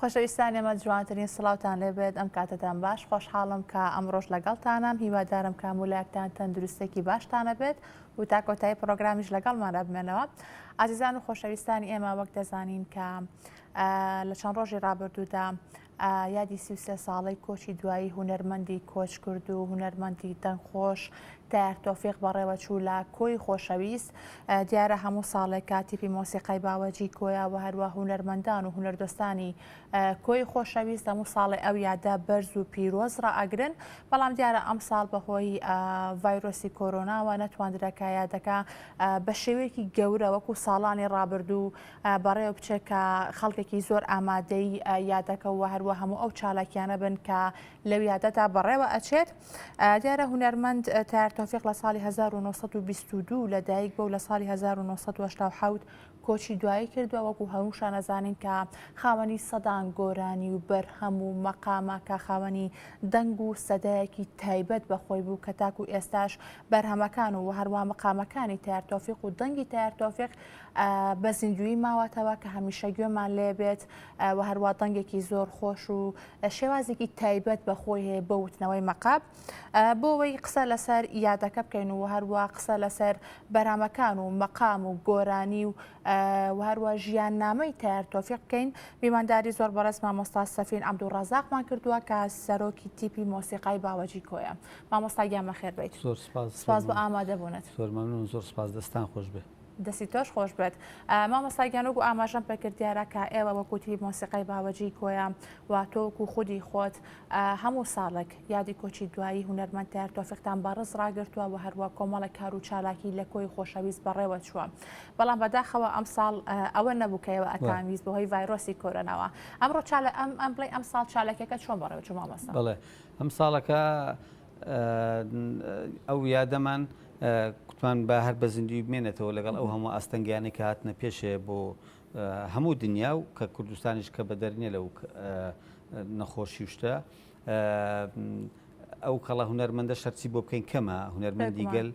خۆشەویستان ئێمە جوانترین سڵاوتان لێبێت ئەم کاتەتان باش خۆشحاڵم کە ئەمڕۆش لەگەڵتانم هیوادارم کە هەموو تەندروستێکی باشتانە بێت و تا کۆتایی پرۆگرامیش لەگەڵماندا بمێنەوە ئازیزان و خۆشەویستانی ئێمە وەک دەزانین کە لە چەند ڕۆژی ڕابردوودا یادی 33 ساڵەی کۆچی دوایی هونەرمەندی کۆچکرد و هونەرمەندی دەنگخۆش تەیار تۆفیق بەڕێوەچوو لە کۆی خۆشەویست. دیارە هەموو ساڵێک کە تیپی مۆسیقای باوەجی کۆیە و هەروە هونەرمەندان و هونەردۆستانی کۆی خۆشەویست هەموو ساڵێ ئەو یادە بەرز و پیرۆز ڕائەگرن، بەڵام دیارە ئەمساڵ بەهۆی ڤایرۆسی کۆرۆناوە نەتواندرا کە یادەکە بە شێوەیەکی گەورە وەکو ساڵانی ڕابردوو بەڕێوە بچێت کە خەڵکێکی زۆر ئامادەی یادەکە و هەروە هەموو ئەو چالاکیانە بن کە لەو یادەدا بەڕێوە ئەچێت. دیارە هونەرمەند تایەر تۆفیق لە ساڵی 1922 لە دایک بوو لە ساڵی 1987 کۆچی دوایی کردووە وەکو هەمووشان ئەزانین کە خاوەنی سەدان گۆرانی و بەرهەم و مەقامە کە خاوەنی دەنگ و سەدایەکی تایبەت بە خۆی بوو کە تاکو ئێستاش بەرهەمەکان و هەروە مەقامەکانی تایەر تۆفیق و دەنگی تایەر تۆفیق بە زیندوویی ماوەتەوە کە هەمیشە گوێمان لێ بێت و هەروە دەنگێکی زۆر خۆش و شێوازێکی تایبەت بە خۆی هەیە بۆ وتنەوەی مەقاب بۆ ئەوەی قسە لەسەر یادەکە بکەین و هەروە قسە لەسەر بەرامەکان و مەقام و گۆرانی و هەروە ژیان نامەی تەیار تۆفیق بکەین میوانداری زۆر بەڕێز مامۆستا سەفین عەبدولڕەزاقمان کردووە کە سەرۆکی تیپی مۆسیقای باوەجی کۆیە مامۆستا گیان بەخێر بیت زۆر سپاس سپاس بۆ ئامادەبوونت زۆر مەمنون زۆر سپاس دەستان خۆش بێ. دەستی تۆش خۆش بێت مامۆستا گیان وەکو ئاماژەم پێکرد دیارە کە ئێوە وەکو تیپی مۆسیقای باوەجی کۆیە و تۆ وەکو خودی خۆت هەموو ساڵێک یادی کۆچی دوایی هونەرمەند تەیار تۆفیقتان بەڕز ڕاگرتووە و هەروە کۆمەڵێک کار و چالاکی لە کۆی خۆشەویست بەڕێوە چووە بەڵام بەداخەوە ئەمساڵ ئەوە نەبوو کە ئێوە ئەتانویست بەهۆی ڤایرۆسی کۆرۆناوە ئەمڕۆ چالە ئەم ئەم بڵێ ئەم ساڵ چالاکیەکە چۆن بەڕێوە چوو مامۆستا؟ بەڵێ ئەم ساڵەکە ئەو یادەمان کوتمان با هەر بە زیندووی بمێنێتەوە لەگەڵ ئەو هەموو ئاستەنگیانەی کە هاتنە پێشێ بۆ هەموو دنیا و کە کوردستانیش کە بەدەر نییە لەو نەخۆشی و شتە ئەو کەڵە هونەرمەندە شەرچی بۆ بکەین کەمە هونەرمەندی گەل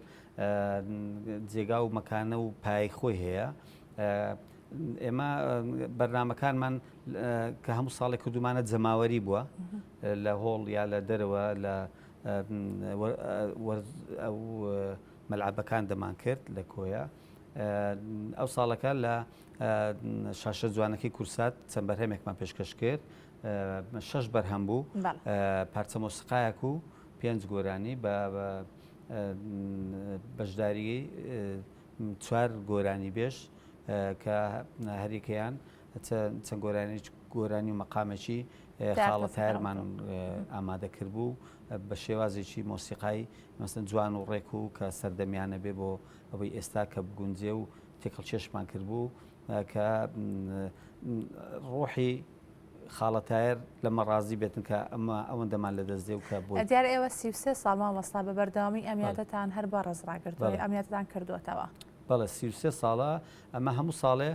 جێگا و مەکانە و پای خۆی هەیە ئێمە بەرنمەکانمان کە هەموو ساڵێک کردومانە جەماوەری بووە لە هۆڵ یا لە دەرەوە لە ئەو مەلعەبەکان دەمان کرد لە کۆیە ئەو ساڵەکە لە شاشە جوانەکەی کورسات چەند بەرهەمێکمان پێشکەش کرد شەش بەرهەم بوو پارچە مۆسیقایەک و پێنج گۆرانی بە بەشداری چوار گۆرانی بێژ کە هەریەکەیان چەند گۆرانی گۆرانی و مەقامێکی خاڵە تایرمان ئامادە کردبوو بە شێوازێکی مۆسیقای مەسن جوان و ڕێک و کە سەردەمیانە بێ بۆ ئەوەی ئێستا کە بگونجێ و تێکەڵکێشمان کردبوو کە ڕۆحی خاڵە تایەر لەمە ڕازی بێتن کە ئەمە ئەوەندەمان لەدەست دێ و کە بۆی. دیارە ئێوە 33 ساڵ مامۆستا بە بەردەوامی ئەم یادەتان هەر بەڕێز ڕاگرتووە ئەم یادەتان کردووەتەوە. بەڵێ 33 ساڵە ئەمە هەموو ساڵێ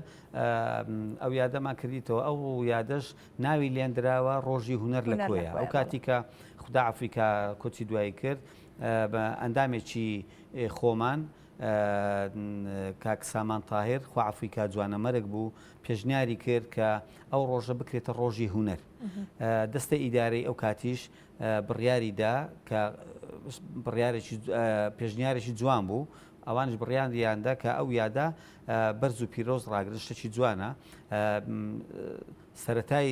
ئەو یادەمان کردیتەوە ئەو یادەش ناوی لێندراوە ڕۆژی هونەر لە کۆیە ئەو کاتی کە خودا ئەفریکا کۆچی دوایی کرد بە ئەندامێکی خۆمان کاک سامان تاهر خوا ئەفریکا جوانەمەرگ بوو پێشنیاری کرد کە ئەو ڕۆژە بکرێتە ڕۆژی هونەر دەستە ئیدارەی ئەو کاتیش بڕیاری دا کە بڕیارێکی پێشنیارێکی جوان بوو ئەوانیش بڕیاریاندا کە ئەو یادە بەرز و پیرۆز ڕاگرن شتێکی جوانە سەرەتای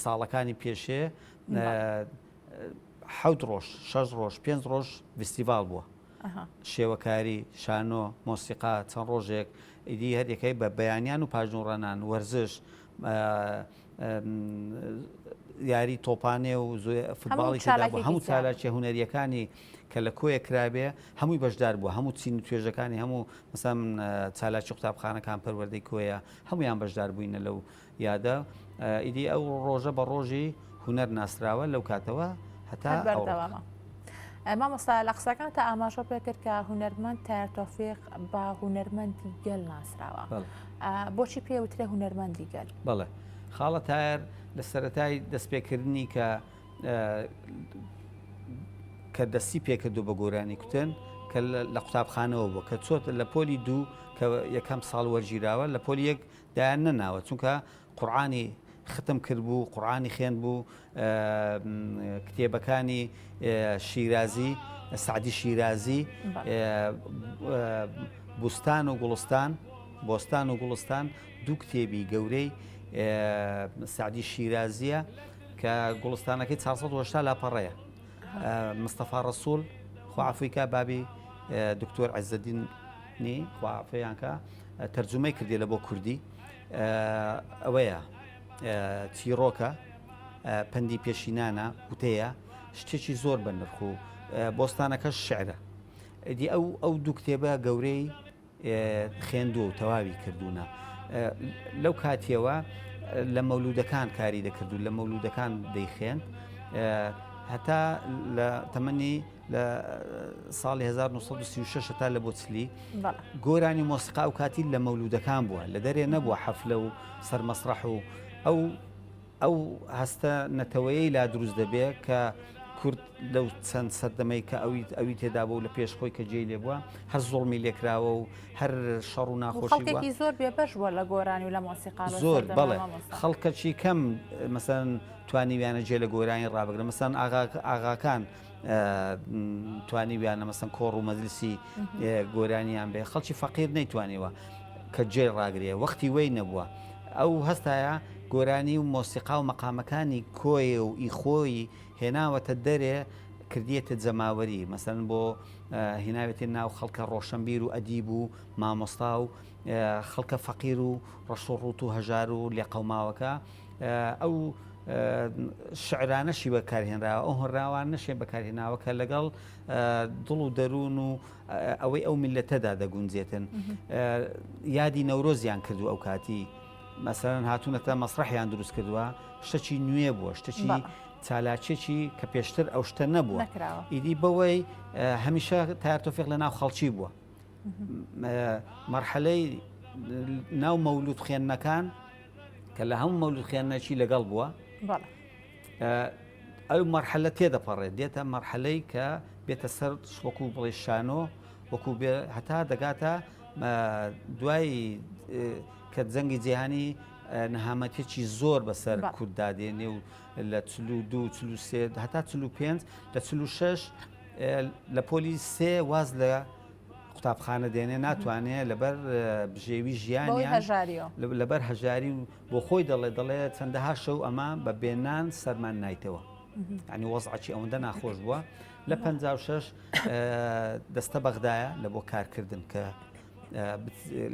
ساڵەکانی پێشێ حەوت ڕۆژ شەش ڕۆژ پێنج ڕۆژ فیستیڤاڵ بووە شێوەکاری شانۆ مۆسیقا چەند ڕۆژێک ئیدی هەریەکەی بە بەیانیان و پاژنوڕانان وەرزش یاری تۆپانێ و فوتباڵی تێدا بوو هەموو چالاکیە هونەریەکانی کە لە کۆیە کرابێ هەمووی بەشدار بوو هەموو چین و توێژەکانی هەموو مەسەن چالاکی قوتابخانەکان پەروەردەی کۆیە هەمویان بەشدار بووینە لەو یادە ئیدی ئەو ڕۆژە بە ڕۆژی هونەر ناسراوە لەو کاتەوە هەتا بەردەوامە. مامۆستا لە قسەکان تا ئاماژە پێ کرد کە هونەرمەند تایەر تۆفیق بە هونەرمەندی گەل ناسراوە بۆچی پێ وترێ هونەرمەندی گەل؟ بەڵێ خاڵە تایەر لە سەرەتای دەستپێکردنی کە کە دەستی پێکردو بە گۆرانی کوتن کە لە قوتابخانەوە بوو کە چۆت لە پۆلی دوو کە یەکەم ساڵ وەرگیراوە لە پۆلی یەک دایان نەناوە چونکە. قورعانی ختم کردبوو، قورعانی خوێندبوو، کتێبەکانی شیرازی، سەعدی شیرازی، بوستان و گوڵستان، بۆستان و گوڵستان دوو کتێبی گەورەی سەعدی شیرازیە کە گوڵستانەکەی 480 لاپەڕەیە. مستەفا ڕەسوڵ خوا عەفوی کا بابی دکتۆر عزەدینی خوا عەفویان کا تەرجومەی کردی لە بۆ کوردی ئەوەیە چیڕۆکە پەندی پێشینانە وتەیە شتێکی زۆر بە نرخ و بۆستانەکەش شعرە ئیدی ئەو ئەو دوو کتێبە گەورەی خوێندووە و تەواوی کردوونە. لەو کاتیەوە لە مەولودەکان کاری دەکرد و لە مەولودەکان دەیخێند هەتا لە تەمەنی لە ساڵی 1936 تا لە بۆ چلی گۆرانی مۆسیقا ئەو کاتی لە مەولودەکان بووە لە دەرێ نەبووە حەفلە و سەرمەسرەح و ئەو ئەو هەستە نەتەوەیەی لا دروست دەبێ کە کورد لەو چەند سەردەمەی کە ئەوی ئەوی تێدا بوو لە پێش خۆی کە جێی لێ بووە هەر زوڵمی لێکراوە و هەر شەڕ و ناخۆشی بووە. خەڵکێکی زۆر بێبەش بووە لە گۆرانی و لە مۆسیقا لەو زۆر سەردەمە بەڵێ مامۆستا. خەڵکەکی کەم مەسەن توانیویانە جێ لە گۆرانی ڕابگرن مەسەن ئاغا ئاغاکان توانیویانە مەسەن کۆڕ و مەجلسی گۆرانیان بێ خەڵکی فەقیر نەیتوانیوە کە جێ ڕاگرێ وەختی وەی نەبووە ئەو هەستایە گۆرانی و مۆسیقا و مەقامەکانی کۆیە و ئی خۆی هێناوەتە دەرێ کردیەتە جەماوەری مەسەن بۆ هێناوێتێ ناو خەڵکە ڕۆشنبیر و ئەدیب و مامۆستا و خەڵکە فەقیر و ڕەش و ڕوت و هەژار و لێقەوماوەکە ئەو شعرانەشی بەکارهێنراوە ئەو هۆنراوانەشی بەکارهێناوە کە لەگەڵ دڵ و دەروون و ئەوەی ئەو میلەتەدا دەگونجێتن یادی نەورۆزیان کردو ئەو کاتی مەسەرەن هاتوونەتە مەسرحیان دروست کردووە شتەکی نوێ بووە شتەکی چالاکێکی کە پێشتر ئەو شتە نەبووە ئیدی بەوەی هەمیشە تایەر تۆفیق لە ناو خەڵکی بووە مەرحەلەی ناو مەولود خوێندنەکان کە لە هەموو مەولود خوێندنەکی لەگەڵ بووە ئەو مەرحەلە تێدەپەڕێت دێتە مەرحەلەی کە بێتە سەر وەکو بڵێ شانۆ وەکو بێ هەتا دەگاتە دوای کە جەنگی جیهانی نەهامەتێکی زۆر بەسەر کورددا دێنێ و لە 42 43 هەتا 45 لە 46 لە پۆلی سێ واز لە قوتابخانە دێنێ ناتوانێ لەبەر بژێوی ژیانیان لەبەر هەژاری و بۆ خۆی دەڵێ دەڵێ چەندەها شەو ئەمە بە بێنان سەرمان نایتەوە ینی وەزعکی ئەوەندە ناخۆش بووە لە 56 دەستە بەغدایە لە بۆ کارکردن کە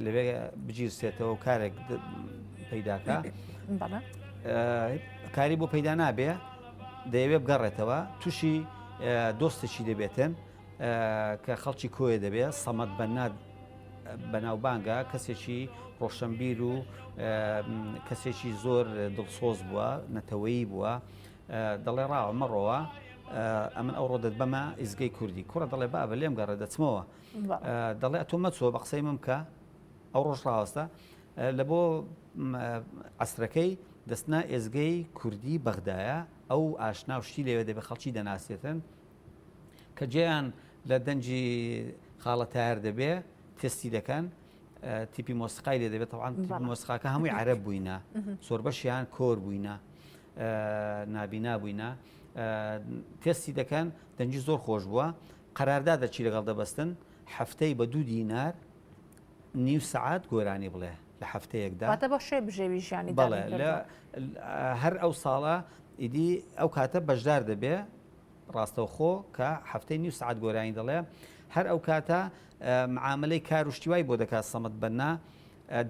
لەوێ بگیرسێتەوە و کارێک پەیداکە کاری بۆ پەیدا نابێ دەیەوێ بگەڕێتەوە تووشی دۆستێکی دەبێتن کە خەڵکی کۆیە دەبێ، سەمەد بەننا بەناوبانگە، کەسێکی ڕۆشنبیر و کەسێکی زۆر دڵسۆز بووە، نەتەوەیی بووە، دەڵێ ڕاوە مەڕۆوە ئەمن ئەوڕۆ دەتبەمە ئیزگەی کوردی. کوڕە دەڵێ بابە لێم گەڕێ دەچمەوە. دەڵێ ئەتۆ مەچۆ بە قسەی من بکە، ئەو ڕۆژ ڕاوەستە لە بۆ عەسرەکەی دەستنا ئێزگەی کوردی بەغدایە، ئەو ئاشنا و شتی لەوێ دەبێ خەڵکی دەناسێتن. کە گوێیان لە دەنگی خاڵە تایەر دەبێ تێستی دەکەن تیپی مۆسیقای لێ دەبێت تەوان تیپی مۆسیقاکە هەمووی عەرەب بووینە زۆربەشیان کۆر بووینە نابینا بووینە تێستی دەکەن دەنگی زۆر خۆش بووە قەراردا دەچی لەگەڵ دەبەستن هەفتەی بە دوو دینار نیو سەعات گۆرانی بڵێ لە هەفتەیەکدا واتە بۆ شوێ بژێوی ژیانی بەڵێ لە هەر ئەو ساڵە ئیدی ئەو کاتە بەشدار دەبێ ڕاستەوخۆ کە هەفتەی نیو سەعات گۆرانی دەڵێ، هەر ئەو کاتە معامەلەی کار و شتی وای بۆ دەکات سەمەد بەننا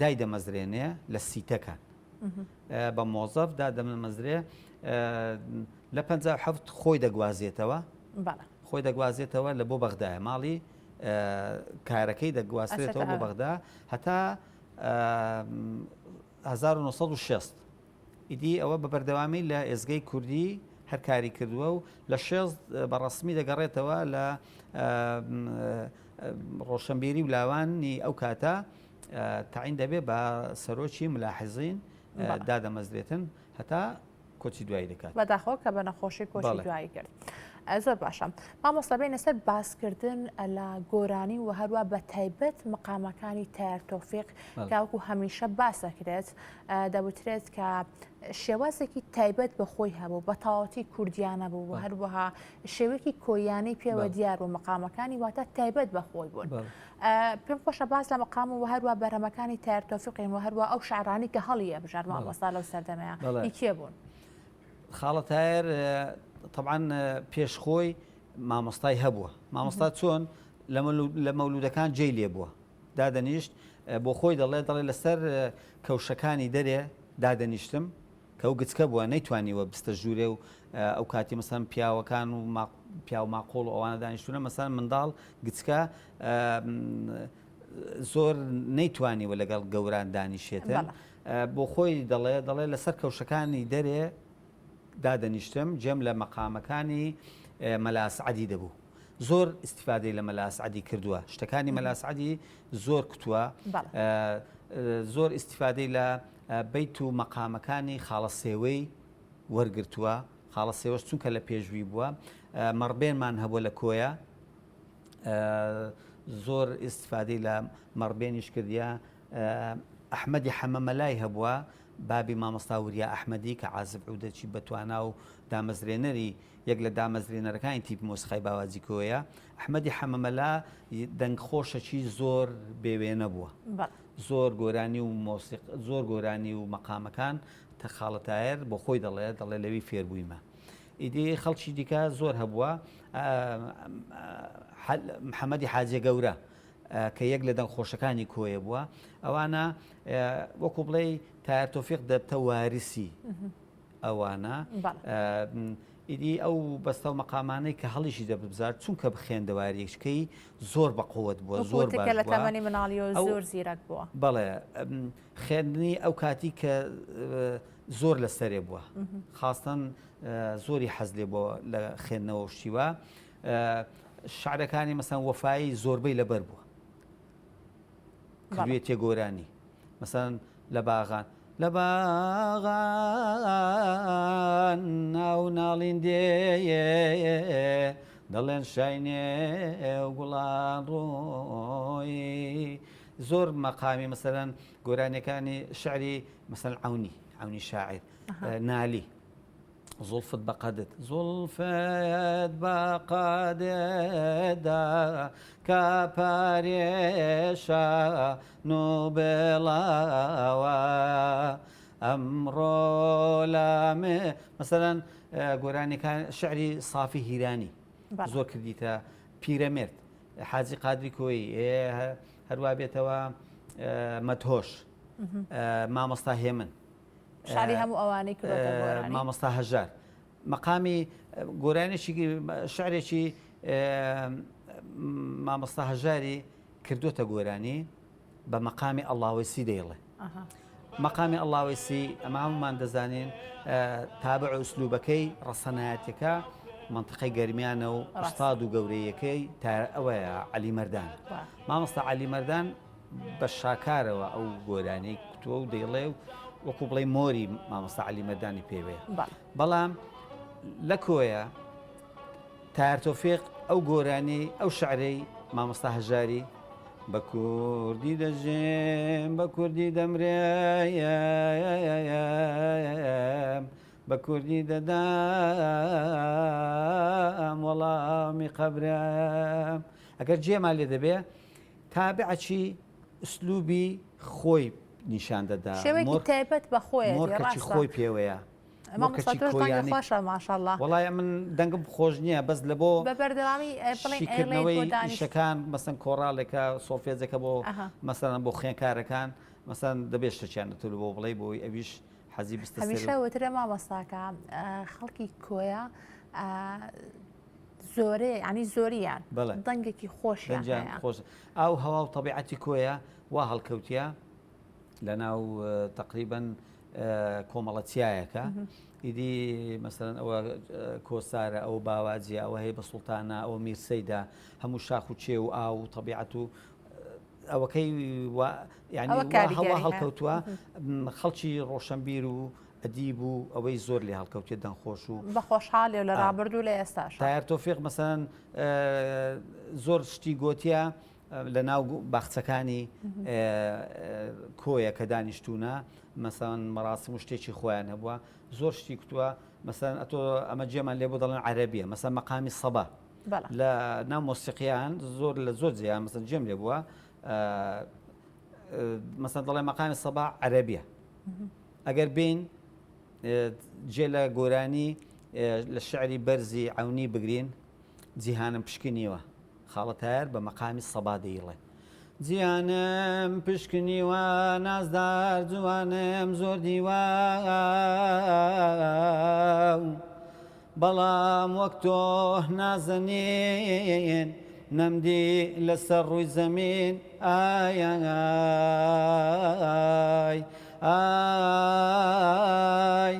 دایدەمەزرێنێ لە سیتەکان بە مۆزەف دادەمەزرێ لە 57 خۆی دەگوازێتەوە خۆی دەگوازێتەوە لە بۆ بەغدایە ماڵی کارەکەی دەگواسترێتەوە بۆ بەغدا هەتا 1960 ئیدی ئەوە بە بەردەوامی لە ئێزگەی کوردی هەر کاری کردووە و لە شێست بە ڕەسمی دەگەڕێتەوە لە ڕۆشنبیری و لاوانی ئەو کاتە تەعین دەبێ بە سەرۆکی ملاحزین دادەمەزرێتن هەتا کۆچی دوایی دەکات. بەداخەوە کە بە نەخۆشی کۆچی دوایی کرد. زۆر باشە مامۆستا بێینە سەر باسکردن لە گۆرانی و هەروە بە تایبەت مقامەکانی تایەر تۆفیق کە وەکو هەمیشە باس دەکرێت دەوترێت کە شێوازێکی تایبەت بە خۆی هەبوو بە تەواوەتی کوردیانە بوو و هەروەها شێوەیەکی کۆیانەی پێوە دیار و مقامەکانی واتە تایبەت بە خۆی بوون. پێم خۆشە باس لە مقام و هەروە بەرهەمەکانی تایەر تۆفیقین و هەروە ئەو شعرانی کە هەڵی ئەبژار مامۆستا لەو سەردەمەیە هی کێ بوون؟ خاڵە تایەر تەبعەن پێش خۆی مامۆستای هەبووە مامۆستا چۆن لە مەولودەکان جێی لێ بووە دادەنیشت بۆ خۆی دەڵێ دەڵێ لەسەر کەوشەکانی دەرێ دادەنیشتم کە ئەو گچکە بووە نەیتوانیوە بستە ژوورێ و ئەو کاتی مەسەن پیاوەکان و پیاو ماقۆڵ و ئەوانە دانیشتونە مەسەن منداڵ گچکە زۆر نەیتوانیوە لەگەڵ گەوران دانیشێتن بۆ خۆی دەڵێ دەڵێ لەسەر کەوشەکانی دەرێ دادەنیشتم جێم لە مەقامەکانی مەلا ئەسعەدی دەبوو زۆر ئیستیفادەی لە مەلا ئەسعەدی کردووە شتەکانی مەلا ئەسعەدی زۆر کوتووە زۆر ئیستیفادەی لە بەیت و مەقامەکانی خاڵە سێوەی وەرگرتووە خاڵە سێوەش چونکە لە پێشوی بووە مەڕبێنمان هەبووە لە کۆیە زۆر ئیستیفادەی لە مەڕبێنیش کردیە ئەحمەدی حەمە مەلای هەبووە، بابی مامۆستا وریا ئەحمەدی کە عازف عودەچی بەتوانا و دامەزرێنەری یەک لە دامەزرێنەرەکانی تیپی مۆسیقای باواجی کۆیە. ئەحمەدی حەمە مەلا دەنگخۆشەکی زۆر بێ وێنە بووە. زۆر گۆرانی و مۆسیق زۆر گۆرانی و مەقامەکان تە خاڵە تایەر بۆ خۆی دەڵێ دەڵێ لەوی فێر بوویمە. ئیدی خەڵکی دیکە زۆر هەبووە محەمەدی حاجیە گەورە کە یەک لە دەنگخۆشەکانی کۆیە بووە ئەوانە وەکو بڵێی تایەر تۆفیق دەبتە وارسی ئەوانە ئیدی ئەو بەستە و مەقامانەی کە هەڵیشی دەبزار چونکە بخێندەواریشکەی زۆر بە قوت بووە زۆر لە تەمەنی مناڵی زۆر زیرەک بووە بەڵێ خوێندنی ئەو کاتی کە زۆر لە سەرێ بووە خاستن زۆری حەز لێ بووە لە خوێندنەوە شتیوە شعرەکانی مەسەن وەفایی زۆربەی لەبەر بووە کردوێتێ گۆرانی مەسەن لە باغان لە باغان ناو ناڵین دێ دەڵێن شاینێ و گوڵان ڕۆی زۆر مەقامی مەسەرەن گۆرانیەکانی شعری مەسەن عونی عونی شاعر نالی زوڵفت بە قەدت زوڵفت بە قەددا کە پارێشا نو بڵاوە ئەمڕۆ لامێ مەسەلەن گۆرانیەکان شعری سافی هیرانی زۆر کردیتە پیرەمێرد حاجی قادری کۆیی هەروە بێتەوە مەدهۆش مامۆستا هێمن شاری هەموو ئەوانەی کردۆتە گۆرانی. مامۆستا هەژار مەقامی گۆرانێکی شعرێکی مامۆستا هەژاری کردوتە گۆرانی بە مەقامی ئەڵاوەسی دەیڵێ مەقامی ئەڵاوەسی ئەمە هەمومان دەزانین تابع و ئوسلوبەکەی ڕەسەنایەتەکە منطقەی گەرمیانە و ئوستاد و گەورەیەکەی تا ئەوەیە عەلی مەردان مامۆستا عەلی مەردان بە شاکارەوە ئەو گۆرانیەی کوتووە و دەیڵێ و وەکو بڵێ مۆری مامۆستا عەلی مەردانی پێوەیە بەڵام لە کۆیە تایەر تۆفیق ئەو گۆرانی ئەو شعرەی مامۆستا هەژاری بە کوردی دەژێم بە کوردی دەمرێم بە کوردی دەدام وەڵامی قەبرم ئەگەر جێمان لێ دەبێ تابعەکی ئسلوبی خۆی نیشان دەدا شێوەیەکی تایبەت بە خۆیەتی مۆرکەکی ڕاستە خۆی پێوەیە مامۆستا مۆرکەکی تۆش دەنگت کۆیانەی خۆشە ماشاءاللە وەڵای من دەنگم خۆش نییە بەس لە بۆ بە بەردەوامی ئە، بڵێین ئەیڵێیت بۆ شیکردنەوەی دانیشت ئیشەکان مەسەن کۆڕاڵێکە سۆڵفێجەکە بۆ ئەها. مەسەلەن بۆ خوێنکارەکان مەسەن دەبێ شتێکیان لە تۆ بۆ بڵێی بۆی ئەویش حەزی بستە سەر هەمیشە وترێ مامۆستاکە ئە، خەڵکی کۆیە ئە، زۆرێ یانی زۆریان دەنگێکی خۆشیان هەیە. خۆش ئاو هەوا و تەبیعەتی کۆیە وا هەڵکەوتیە لە ناو تقریبن کۆمەڵە چیایەکە ئیدی مەسەرەن ئەوە کۆسارە ئەو باواجیە ئەوە هەیە بە سوڵتانە ئەوە میرسەیدا هەموو شاخ و چێ و ئاو و تەبیعەت و ئەوەکەی ینی هەوا هەڵکەوتووە خەڵکی ڕۆشنبیر و. ئەدیب و ئەوەی زۆر لێ هەڵکەوتێ دەنگخۆش و بە خۆشحاڵی و لە ڕابردوو لە ئێستاش. تایەر تۆفیق مەسەلەن زۆر شتی گۆتیە لە ناو باخچەکانی کۆیە کە دانیشتونە مەسەن مەراسم و شتێکی خۆیان هەبووە زۆر شتی کوتووە مەسەن ئەتۆ ئەمە جێمان لێ بۆ دەڵێن عەربیە مەسەن مەقامی سەبا لە ناو مۆسیقیان زۆر لە زۆر جیان مەسەن جێم لێ بووە مەسەن دەڵێ مەقامی سەبا عەربیە ئەگەر بین جێ لە گۆرانی لە شعری بەرزی عەونی بگرین جیهانم پشکنیوە خاڵە تایەر بە مەقامی سەبا دەیڵێ جیهانم پشکنیوە نازدار جوانم زۆر دیوە بەڵام وەک تۆ نازەنین نەمدی لەسەر ڕووی زەمین ئای ئای ئای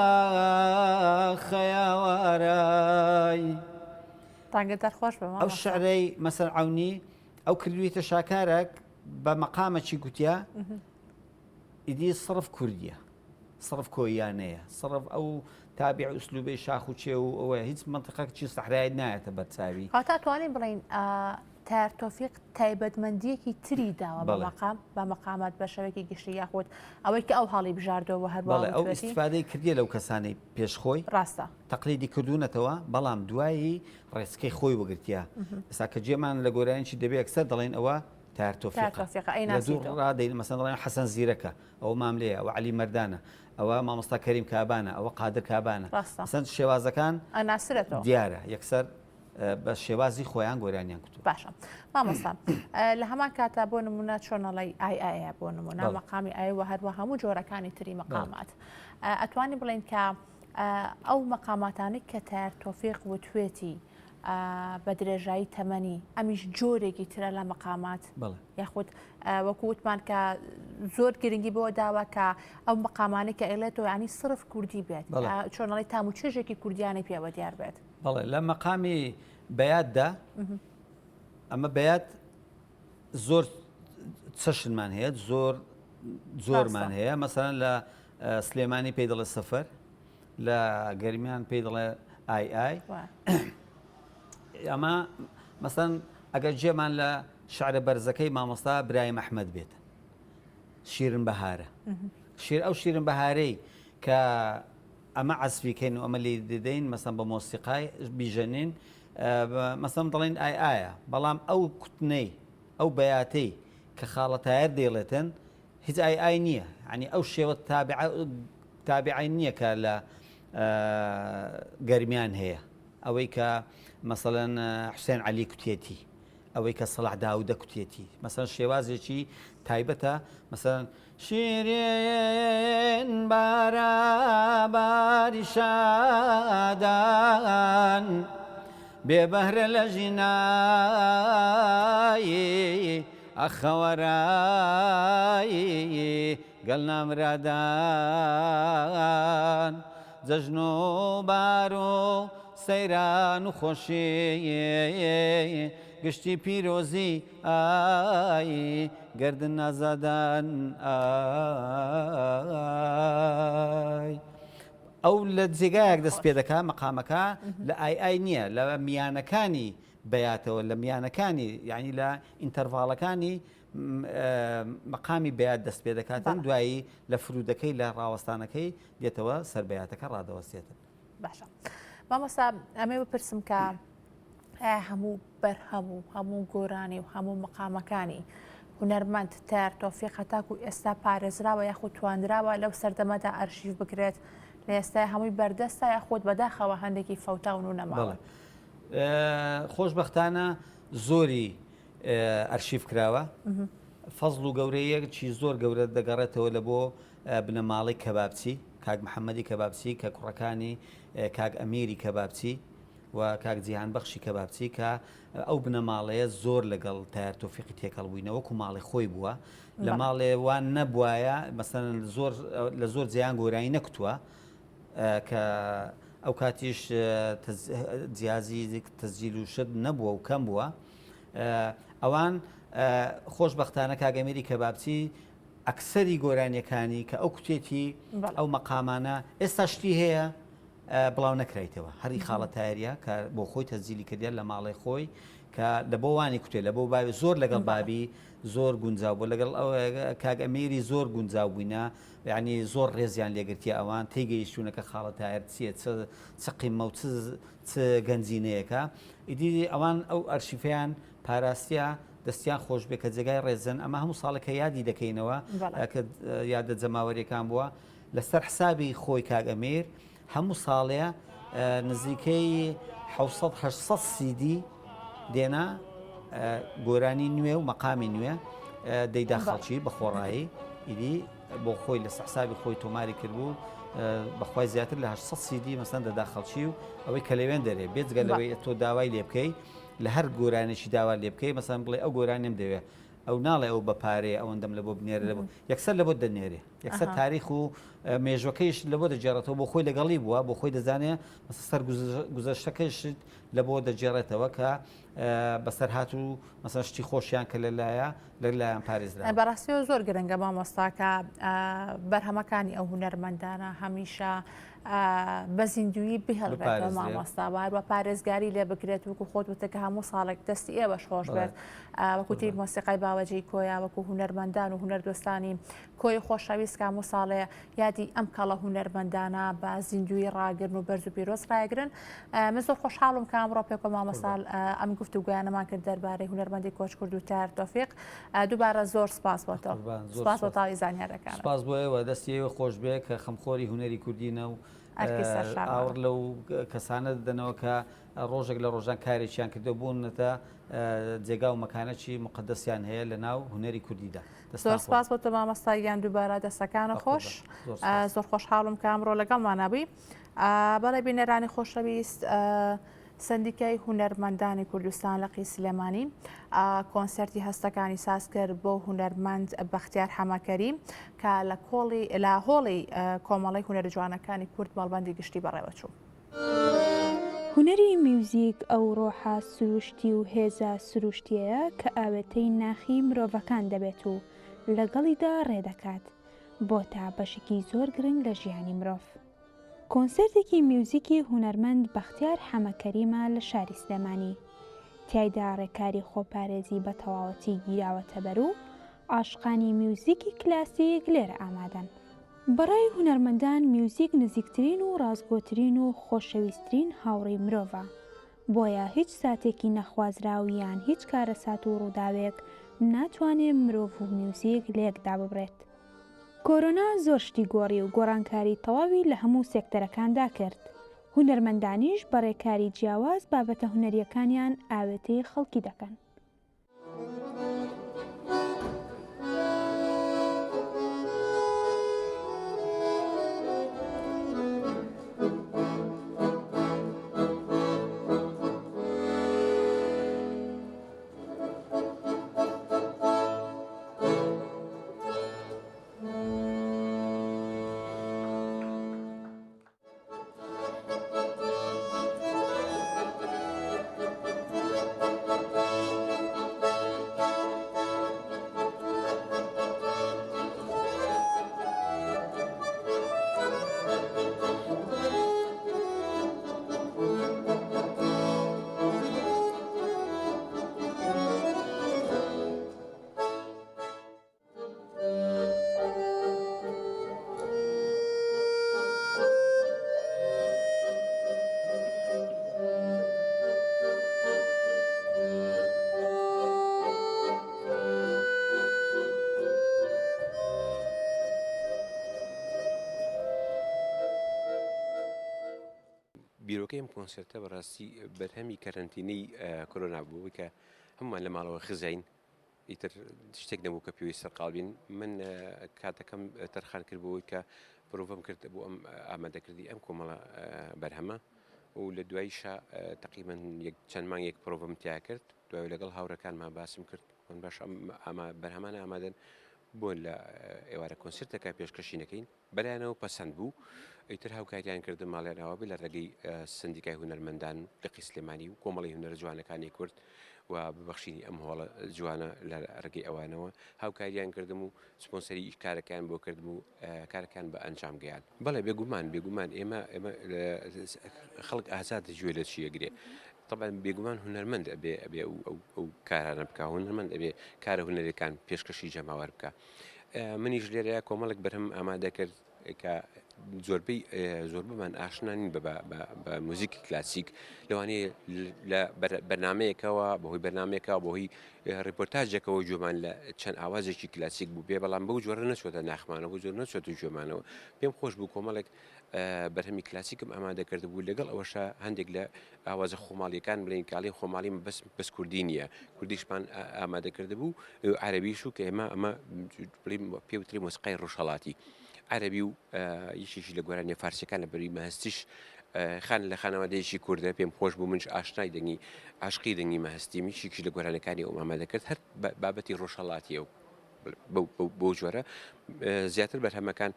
ئاخ خەیاوارای. دەنگت خۆش بێ ئەو مامۆستا. شعرەی مەسەل عەونی ئەو کردویتە شاکارەک بە مەقامەکی گوتیە ئیدی سڕف کوردیە سڕف کۆییانەیە سڕف ئەو تابع ئوسلوبەی شاخ و چێ و ئەوەیە هیچ مەنتیقەکی سەحرایت نایەتە بەرچاوی. کەواتە ئەتوانین بڵێین تایەر تۆفیق تایبەتمەندییەکی تری داوە بە مەقام بە مەقامات بە شێوەیەکی گشتی یاخود ئەوەی کە ئەو هەڵی بژاردەوە و هەروە ئەو ئیسفادەی کردیە لەو کەسانەی پێش خۆی ڕاستە تەقلیدی کردوونەتەوە بەڵام دوایی ڕێچکەی خۆی وەگرتیە ئێستا کە جێمان لە گۆرانیی دەبێ یەکسەر دەڵێن ئەوە تایەر تۆفیقە لە دوور ڕادەین مەسەن دەڵێن حەسەن زیرەکە ئەوە ماملێیە ئەوە عەلی مەردانە ئەوە مامۆستا کەریم کابانە ئەوە قادر کابانە مەسەن شێوازەکان ئەناسرێتەوە دیارە یەکسەر بە شێوازی خۆیان گۆرانیان کوتووە. باشە مامۆستا لە هەمان کاتا بۆ نمونە چۆنەڵی ئای ئایا بۆ نمونە مەقامی ئای و هەروە هەموو جۆرەکانی تری مەقامات ئەتوانی بڵین کە ئەو مەقاماتانەی کە تایەر تۆفیق وتوێتی بە درێژایی تەمەنی ئەمیش جۆرێکی ترە لە مەقامات یاخود وەکو وتمان کە زۆر گرنگی بۆ داوە کە ئەو مەقامانەی کە ئەیڵێتەوە ینی سرف کوردی بێت چۆنەڵی تام و چێژێکی کوردیانەی پێوە دیار بێت. بەڵێ لە مەقامی بەیاتدا ئەمە بەیات زۆر چەشنمان هەیە زۆر زۆرمان هەیە مەسەلەن لە سلێمانی پێی دەڵێ سەفەر لە گەرمیان پێی دەڵێ ئای ئای ئەمە مەسەن ئەگەر جێمان لە شعرە بەرزەکەی مامۆستا برایم ئەحمد بێت شیرن بەهارە شیر ئەو شیرن بەهارەی کە ئەمە عەزفی کەین و ئەمە لی دەدەین مەسەن بە مۆسیقای بیژەنین مەسەم دەڵێن ئای ئایا بەڵام ئەو کوتنەی ئەو بەیاتەی کە خاڵە تایەر دەیڵێتن هیچ ئای ئای نییە ینی ئەو شێوە تابعی نییە کە لە گەرمیان هەیە ئەوەی کە مەسەەن حوسێن عەلی کوتێتی ئەوەی کە سەڵاح داودە کوتێتی مەسەن شێوازێکی تایبەتە مەسەن شیرین بارا باری شادان بێ بەهرە لە ژینایی ئەخەوەرایی گەل نامرادان جەژن و بار و سەیران و خۆشی گشتی پیرۆزی ئای گەردن ئازادان ئای. ئەو لە جێگایەک دەست پێ دەکا مەقامەکە لە ئای ئای نییە لە میانەکانی بەیاتەوە لە میانەکانی یعنی لە interval ەکانی مەقامی بەیات دەست پێ دەکاتن دوایی لە فرودەکەی لە ڕاوەستانەکەی دێتەوە سەر بەیاتەکە ڕادەوەستێتن. باشە مامۆستا ئەمێ بپرسم کە هەموو بەرهەم و هەموو گۆرانی و هەموو مقامەکانی هونەرمەند تار تۆفیق هەتاکو ئێستا پارێزراوە یاخود توانراوە لەو سەردەمەدا ئەرشیف بکرێت لە ئێستا هەمووی بەردەستە یاخود بەداخەوە هەندێکی فەوتاون و نەماون. خۆشبەختانە زۆری ئەرشیف کراوە فەزڵ و گەورەیەکی زۆر گەورە دەگەڕێتەوە لە بۆ بنەماڵەی کەبابچی کاک محەممەدی کەبابچی کە کوڕەکانی کاک ئەمیری کەبابچی و کاک جیهان بەخشی کەبابچی کە ئەو بنەماڵەیە زۆر لەگەڵ تایەر تۆفیقی تێکەڵ بووینە وەکو ماڵی خۆی بووە لە ماڵێ وان نەبوایە مەسەن زۆر لە زۆر جیان گۆرانی نەکوتووە کە ئەو کاتیش جیازی تەسجیل و شت نەبووە و کەم بووە ئەوان خۆشببختانە کاگەمیری کەبابچی. ئەکسەری گۆرانیەکانی کە ئەو کوتێتی ئەو مەقامانە ئێستا شتی هەیە بڵاو نەکرایتەوە هەری خاڵە تایریە کە بۆ خۆی تەزیلی کردیان لە ماڵێ خۆی کە لە بۆ وانی کوتێ لە بۆ باوی زۆر لەگەڵ بابی زۆر گونجاو بۆ لەگەڵ ئەو کاک ئەمیری زۆر گونجاو بووینە یعنی زۆر ڕێزیان لێگرتیە ئەوان تێگەیشتونە کە خاڵە تایەر چییە چ چ قیمە و چ چ گەنجینەیەکە ئیدی ئەوان ئەو ئەرشیفیان پاراستیە دەستیان خۆش بێ کە جێگای ڕێزن ئەمە هەموو ساڵێک کە یادی دەکەینەوە کە یادە جەماوەریەکان بووە لەسەر حسابی خۆی کاک ئەمیر هەموو ساڵێ نزیکەی 600 800 سیدی دێنا گۆرانی نوێ و مەقامی نوێ دەیدا خەڵکی بە خۆڕایی ئیدی بۆ خۆی لە حسابی خۆی تۆماری کردبوو بەخوای زیاتر لە 800 سیدی مەسەن دەدا خەڵکی و ئەوەی کە لەوێن دەرێ بێجگە لەوەی تۆ داوای لێ بکەی لە هەر گۆرانێکی داوا لێ بکەی مەسەن بڵێ ئەو گۆرانیم دەوێ ئەو ناڵێ ئەو بە پارەیە ئەوەندەم لە بۆ بنێرە لە بۆ یەکسەر لە بۆت دەنێرێ یەکسەر تاریخ و مێژوەکەیش لە بۆ دەگێڕێتەوە بۆ خۆی لەگەڵی بووە بۆ خۆی دەزانێ سەر گوزەشتەکەیشت لە بۆ دەگێڕێتەوە کە بەسەرهات و مەسەن شتی خۆشیان کە لەلایە لەلایەن پارێزرا. بەڕاستیەوە زۆر گرنگە مامۆستا کە بەرهەمەکانی ئەو هونەرمەندانە هەمیشە بە زیندویی بهێڵرێتەوە مامۆستا و هەروە پارێزگاری لێ بکرێت وەکو خۆت وتە کە هەموو ساڵێک دەستی ئێوەش خۆش بێت وەکو تیپ مۆسیقای باوەجێی کۆیە وەکو هونەرمەندان و هونەردۆستانی کۆی خۆشەویست کە هەموو ساڵێ یادی ئەم کەڵە هونەرمەندانە بە زیندویی ڕاگرن و بەرز و پیرۆز ڕایگرن من زۆر خۆشحاڵم کە ئەمڕۆ پێکەوە مامۆستا ئەم گفتوگۆیانەمان کرد دەربارەی هونەرمەندی کۆچکرد و تار تۆفیق دووبارە زۆر سپاس بۆ تۆ سپاس بۆ تەواوی زانیارەکانت. سپاس بۆ ئێوە دەستی ئێوە خۆش بێ کە خەمخۆری هونەری کوردینە و ئاوڕ لەو کەسانە دەدەنەوە کە ڕۆژێک لە ڕۆژان کارێکیان کردو بوونەتە جێگا و مەکانەکی مقدسیان هەیە لە ناو هونەری کوردیدا. زۆر سپاس بۆ تۆ مامۆستا گیان دووبارە دەستەکانە خۆش زۆر خۆشحاڵم کە ئەمڕۆ لەگەڵمانە بووی بەڵێ بینەرانی خۆشەویست سەندیکای هونەرمەندانی کوردستان لقی سلێمانی کۆنسێرتی هەستەکانی ساز کرد بۆ هونەرمەند بەختیار حەمەکەریم کە لە کۆڵی لە هۆڵی کۆمەڵەی هونەرە جوانەکانی کورد مەڵبەندی گشتی بەڕێوەچوو. هونەری میوزیک ئەو ڕۆحە سروشتی و هێزە سروشتیەیە کە ئاوێتەی ناخی مرۆڤەکان دەبێت و لەگەڵیدا ڕێدەکات، بۆتە بەشێکی زۆر گرنگ لە ژیانی مرۆڤ. کۆنسێرتێکی میوزیکی هونەرمەند بەختیار حەمە کەریمە لە شاری سلێمانی. تیایدا ڕێکاری خۆپارێزی بە تەواوەتی گیراوەتەبەر و عاشقانی میوزیکی کلاسیک لێرە ئامادەن. بەڕای هونەرمەندان میوزیک نزیکترین و ڕاستگۆترین و خۆشەویسترین هاوڕێی مرۆڤە، بۆیە هیچ ساتێکی نەخوازراو یان هیچ کارەسات و ڕووداوێک ناتوانێ مرۆڤ و میوزیک لەیەک داببڕێت. کۆرۆنا زۆر شتی گۆڕی و گۆڕانکاری تەواوی لە هەموو سێکتەرەکاندا کرد، هونەرمەندانیش بە ڕێکاری جیاواز بابەتە هونەرییەکانیان ئاوێتەی خەڵکی دەکەن. بیرۆکەی ئەم کۆنسێرتە بەڕاستی بەرهەمی کەرەنتینەی کۆرۆنا بوو کە هەمومان لە ماڵەوە خزاین ئیتر شتێک نەبوو کە پێویست سەرقاڵ بین من کاتەکەم تەرخان کرد بۆی کە پرۆڤەم کرد بۆ ئەم ئامادەکردی ئەم کۆمەڵە بەرهەمە و لە دواییشا تقریبا یەک چەند مانگێک پرۆڤەم تیا کرد دوای لەگەڵ هاوڕەکانمان باسم کرد من باش ئەم ئاما بەرهەمانە ئامادەن بۆ لە ئێوارە کۆنسرتەکە پێشکەشی نەکەین بەلایانەوە پەسەند بوو، ئیتر هاوکاریان کردم ماڵیان ئاوا بێ لە ڕێگەی سەندیکای هونەرمەندان لقی سلێمانی و کۆمەڵی هونەرە جوانەکانی کورد و بە بەخشینی ئەم هۆڵە جوانە لە ڕێگەی ئەوانەوە هاوکاریان کردم و سپۆنسەری کارەکەیان بۆ کردم و کارەکان بە ئەنجام گەیان. بەڵێ بێگومان بێگومان ئێمە ئێمە خەڵک ئازادە گوێ لە چی ئەگرێ طبعا بێگومان هونەرمەند ئەبێ ئەبێ ئەو ئەو کارانە بکا هونەرمەند ئەبێ کارە هونەریەکان پێشکەشی جەماوەر بکا منیش لێرەیە کۆمەڵێک بەرهەم ئامادە کرد کە زۆربەی زۆربەمان ئاشنا نین بە بە موزیکی کلاسیک لەوانەیە لە بەرنمەیەکەوە بەهۆی بەرنمەیەکەوە بەهۆی ڕیپۆرتاجێکەوە گوێمان لە چەند ئاوازێکی کلاسیک بوو بێ بەڵام بەو جۆرە نەچۆتە ناخمانەوە بۆ جۆر نەچۆتە گوێمانەوە پێم خۆش بوو کۆمەڵێک بەرهەمی کلاسیکم ئامادە کردبوو لەگەڵ ئەوەشا هەندێک لە ئاوازە خۆماڵیەکان بڵێین کاڵی خۆماڵی بەس بەس کوردی نییە کوردیشمان ئامادە کردبوو عەربیش و کە ئێمە ئەمە پێوتری مۆسیقای ڕۆژهەڵاتی عەربی و یەکێکی لە گۆرانیە فارسیەکان لە بەری مەهستیش خان لە خانەوادەیەکی کوردە پێم خۆش بوو منش ئاشنای دەنگی عاشقی دەنگی مەهستیم یەکێکی لە گۆرانەکانی ئەو ئامادە کرد هەر بابەتی ڕۆژهەڵاتیە و بەو جۆرە زیاتر بەرهەمەکان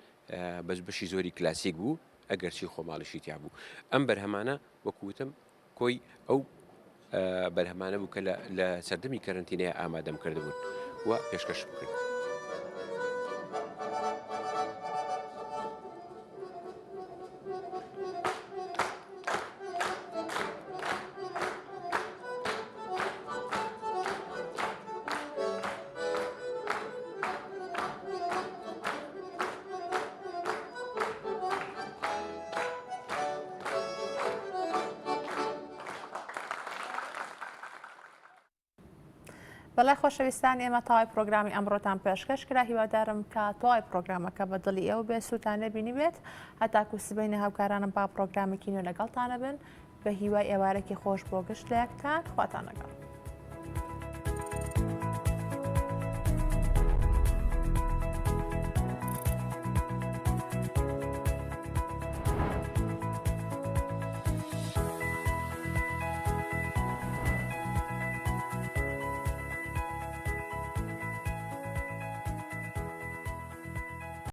بەس بەشی زۆری کلاسیک بوو ئەگەرچی خۆماڵیشی تیا بوو ئەم بەرهەمانە وەکو وتم کۆی ئەو بەرهەمانە بوو کە لە سەردەمی کەرەنتینەیە ئامادەم کردبوون و پێشکەشم کرد. بەڵێ خۆشەویستان ئێمە تەوای پرۆگرامی ئەمڕۆتان پێشکەش کرا هیوادارم کە تەوای پرۆگرامەکە بە دڵی ئێوە بێ سووتان نەبینی بێت هەتاکو سبەینێ هاوکارانم با پرۆگرامێکی نوێ لەگەڵتانە بن بە هیوای ئێوارێکی خۆش بۆ گشت لایەکتان خواتان لەگەڵ.